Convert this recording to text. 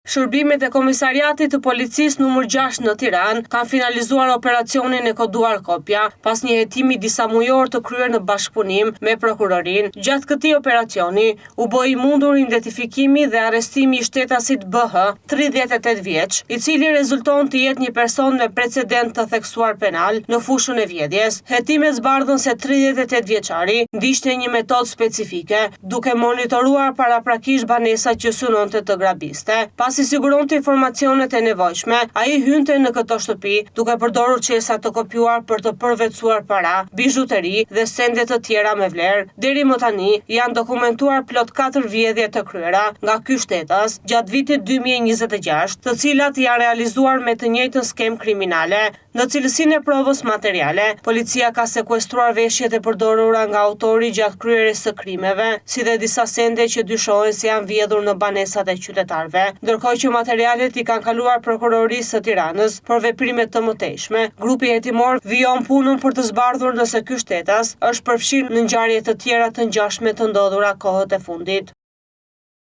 Shërbimet e Komisariatit të Policisë numër 6 në Tiranë kanë finalizuar operacionin e koduar Kopja, pas një hetimi disamujor të kryer në bashkëpunim me prokurorinë. Gjatë këtij operacioni, u bë i mundur identifikimi dhe arrestimi i shtetasit BH, 38 vjeç, i cili rezulton të jetë një person me precedent të theksuar penal në fushën e vjedhjes. Hetimet zbardhën se 38 vjeçari ndiqte një metodë specifike, duke monitoruar paraprakisht banesat që synonte të grabiste. Pasi siguronte informacionet e nevojshme, ai hynte në këto shtëpi, duke përdorur çelësa të kopjuar për të përvetësuar para, bizhuteri dhe sende të tjera me vlerë. Deri më tani, janë dokumentuar plot 4 vjedhje të kryera nga ky shtetas gjatë vitit 2026, të cilat janë realizuar me të njëjtën skemë kriminale. Në cilësinë e provës materiale, policia ka sekuestruar veshjet e përdorura nga autori gjatë kryerjes së krimeve, si dhe disa sende që dyshohen se janë vjedhur në banesat e qytetarëve. Ndërkohë që materialet i kanë kaluar Prokurorisë së Tiranës për veprime të mëtejshme, grupi hetimor vijon punën për të zbardhur nëse ky shtetas është përfshirë në ngjarje të tjera të ngjashme të ndodhura kohët e fundit.